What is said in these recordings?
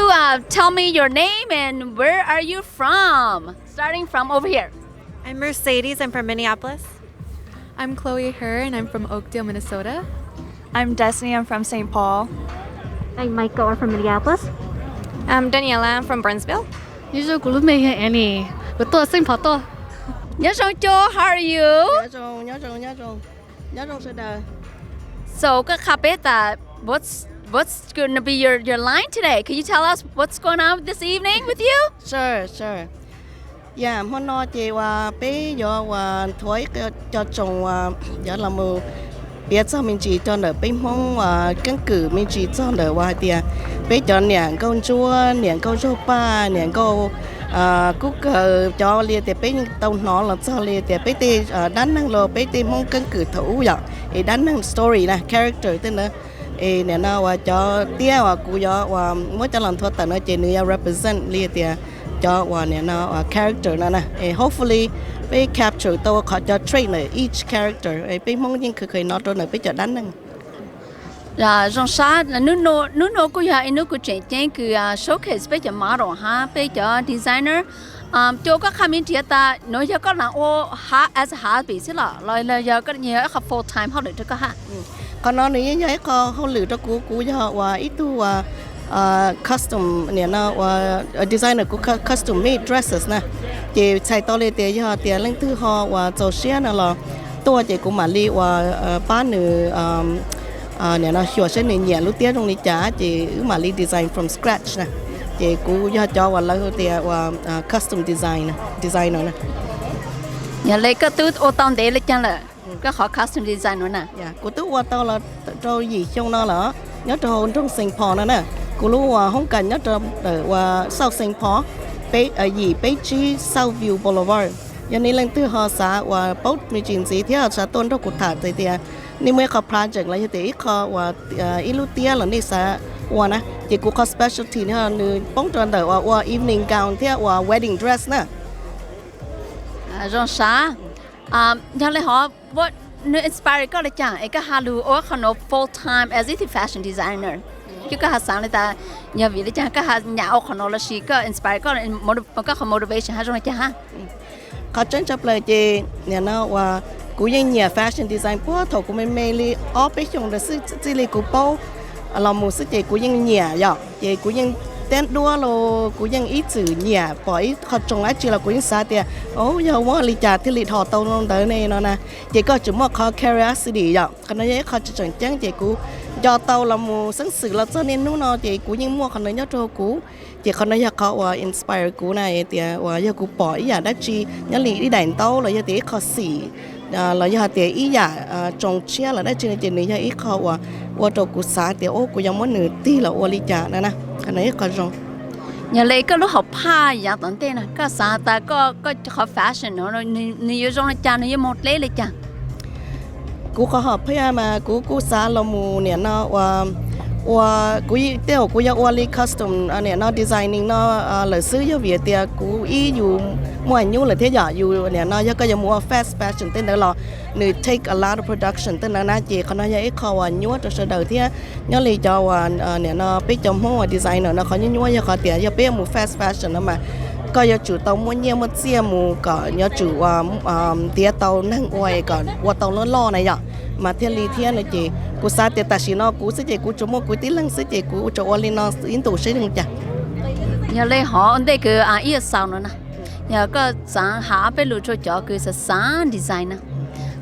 Uh, tell me your name and where are you from? Starting from over here. I'm Mercedes. I'm from Minneapolis. I'm Chloe Her, and I'm from Oakdale, Minnesota. I'm Destiny. I'm from Saint Paul. I'm Michael. I'm from Minneapolis. I'm Daniela. I'm from Burnsville. Nyob zoo, kuv lub npe yog Annie. Kuv tuaj Saint Paul tuaj. Nyob zoo Coo, how are you? Nyob zoo, nyob zoo, nyob zoo, nyob zoo sawv daws. So koj qha peb tas, what's what's gonna be your your line today? Can you tell us what's going on this evening with you? Sure, sure. Yeah, hmo no ces uas peb yuav uas nthuav ib co tsoos uas yuav los mus piav txog me ntsis rau ntawm peb Hmoob uas keeb kwm me ntsis txog ntawm uas hais tias peb cov niam nkauj ntsuab, niam nkauj zaug paj, niam nkauj kub kaws, cov li tias peb yeej tau hnov los txog li tias peb tej dab neeg los peb tej Hmoob keeb kwm thaum ub yom, es dab neeg story na, character tej ntawd. Es nim no uas cov tiab uas kuv yuav uas muab coj los nthuav tawm no ces nws yuav represent li tias cov uas nim no uas character no na. Es hopefully peb capture tau qhov cov trait ntawm each character, peb Hmoob yeej kheev kheev hnov rau ntawm peb cov dab neeg. Zoo sab, hnub no kuj yog ib hnub kuv tseem ceeb kws showcase peb cov model hab peb cov designer. Coo, koj qha me nrhiav tas nuav yog koj lam ua as a hobby xwb los los yog koj yog ib qho full time hauj lwm rau koj hab? Qhov no nws yeej yog ib qho hauj lwm rau kuv, kuv yog uas ib tug uas custom nim no uas designer, kuv custom made dresses na. Ces txhais tau li tias yog tias leej twg ho uas txaus siab no los tuaj ces kuv mam li uas pab nws nim no xyuas saib nws nyiam lub tiab zoo li cas ces wb mam li design from scratch na. Ces kuv yog cov uas lawv hu tias uas custom design, designer na. Yog le koj twb ua tau ntev li cas lawm koj qhov custom design no na? Kuv twb ua tau los rau yim xyoo no lawm nyob rau hauv nroog Saint Paul no na. Kuv lub uas hoob kas nyob rau ntawm uas South Saint Paul, yim peb tsib South View Boulevard. Yog nej leej twg ho xav uas paub me ntsis ntxiv thiab xav tuaj nrog kuv tham hais tias nej muaj ib qho project los yog tias ib qho uas ib lub tiab los nej xav ua na, ces kuv qhov specialty no nws poob rau ntawm uas ua evening gown thiab uas wedding dress na. Zoo sab. Yog le hov, nws inspire koj li cas es koj ha lug ua qhov nuav full time as a fashion designer? Ces koj ha xaav li tas, yog vim li cas koj ha nyam ua qhov nuav lossis koj inspire koj, koj qhov motivation ha zoo li cas hab? Qhov tseeb tshaj plaws ces nim no uas kuv yeej nyiam fashion design puag thaum kuv me me li ob peb xyoos ntawd xwb, txij li kuv paub los mus xwb ces kuv yeej nyiam yom, ces kuv yeej tiab duab los kuv yeej ib txwm nyiam, pom ib qho tsoos dab tsi los kuv yeej xav tias, o, yog muab li cas thiaj li dhos tau ntawd ne no na. Ces koj tseem muaj qhov curiosity yom, qhov no yog ib qho tseem ceeb ces kuv nco tau los mus xeeb xwm los txog niaj hnub no ces kuv yeej muaj qhov ntawd nyob rau hauv kuv. Ces qhov no yog qhov uas inspire kuv na, tias uas yog kuv pom ib yam dab tsi nyob li ib daim ntaub los yog tias ib qho xim los yog hais tias ib yam tsoos tshiab los dab tsi no ces nws yog ib qho uas ua rau kuv xav tias, o, kuv yuav muab nws tig los ua li cas no na. Qhov no ib qho zoo. Yog le koj lub hom phaj yav tom ntej no koj xav tas koj qhov fashion no nws yuav zoo li cas, nws yuav moog dleb li cas? Kuv qhov hom phiaj mas kuv kuj xav los mus nim no ua, ua, kuv tej zaum kuv yuav ua li custom nim no designing no lawm xwb, yog vim tias kuv ib yus muaj nyuj lawm thiab yom, yus nim no yog koj yuav mus ua fast fashion tej ntawd los nws take a lot of production tej ntawd na, ces qhov no yog ib qho uas nyuaj rau sawv daws thiab. Nyob li cov uas nim no peb cov Hmoob uas designer no qhov nyuaj nyuaj yog qhov tias yog peb yuav mus fast fashion no mas koj yuav tsum tau muaj nyiaj muaj txiaj mus kom yuav tsum ua, ntiav tau neeg ua kom ua tau loj loj na yom, mas thiaj li thiab no ces kuv xav tias tam sim no kuv xwb ces kuv tsuas muaj kuv tib leeg xwb ces kuv tsuas ua li no ib ntus seb zoo li cas. Yog le hov ua ntej kws ib xaus no na, yog koj xaav has peb lug rua cov kws xaav xaav design na,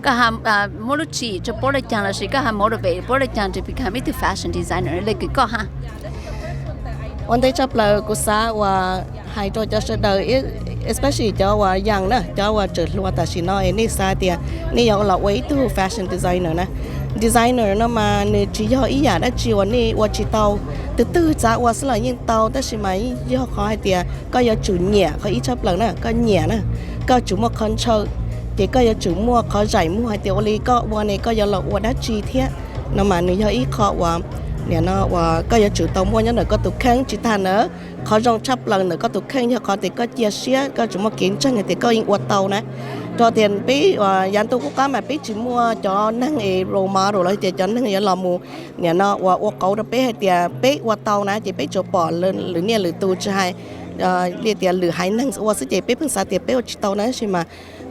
koj ha muab lub tsim rua puab le caag lossis koj ha motivate puab le caag to become ib tug fashion designer le kws koj hab? Ua ntej tshaj plaws kuv xav uas hais rau cov sawv daws, especially cov uas young na, cov uas tseem hluas tam sim no es nej xav tias nej yuav los ua ib tug fashion designer na. Designer no mas nws tsis yog ib yam dab tsi uas nej ua tsis tau, twg twg xav ua xwb los yeej tau, tab sis mas yog qhov hais tias koj yuav tsum nyiam qhov ib tshaj plaws na, koj nyiam na, koj tsum muaj qhov ntshaw, ces koj yuav tsum muaj qhov zaim muag hais tias ua li koj ua ne koj yuav los ua dab tsi thiab. No mas nws yog ib qho uas nim no uas koj yuav tsum tau muaj nyob ntawm koj tus kheej. Tsis tag ntawd, qhov zoo tshaj plaws ntawm koj tus kheej yog qhov tias koj cia siab, koj tseem muaj kev ntseeg hais tias koj yeej ua tau na. Rau qhov tias peb yav ntuj qub qab mas peb tsis muaj cov neeg es role model los tias cov neeg yuav los mus nim no uas ua qauv rau peb hais tias peb ua tau na, ces peb tsuas pom lwm niaj lwm tus tsis hais li tias lwm haiv neeg ua xwb ces peb pheej xav tias peb ua tsis tau na, tab sis mas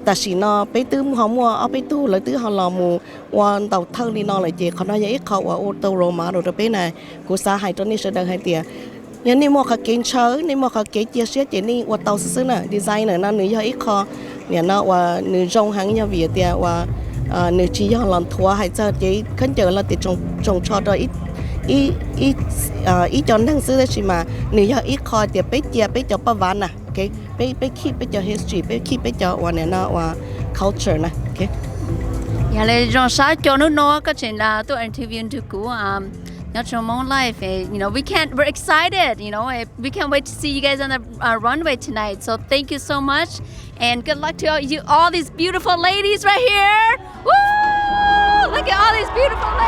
tam sim no peb twb ho muaj ob peb tug lawv twb ho los mus ua ntaus thawj li no lawm ces qhov no yog ib qho uas ua tau role model rau peb na. Kuv xav hais rau nej sawv daws hais tias yog nej muaj qhov kev ntshaw, nej muaj qhov kev cia siab ces nej ua tau xwb xwb na. Designer no nws yog ib qho nim no uas nws zoo heev yog vim tias uas nws tsis yog los nthuav hais txog cev khaub ncaws los tias tsoos tsho rau ib co neeg xwb, tab sis mas nws yog ib qho tias peb cia peb cov paj vav na, peb keep peb cov history, peb keep peb cov uas nim no uas culture na. Yog li zoo sab cov hnub no koj tseem tuaj interview nrog kuv nyob rau Hmong Life. You know, we can't, we're excited, you know, we can't wait to see you guys on the uh, runway tonight. So thank you so much. And good luck to all, you, all these beautiful ladies right here. Woo! Look at all these beautiful ladies.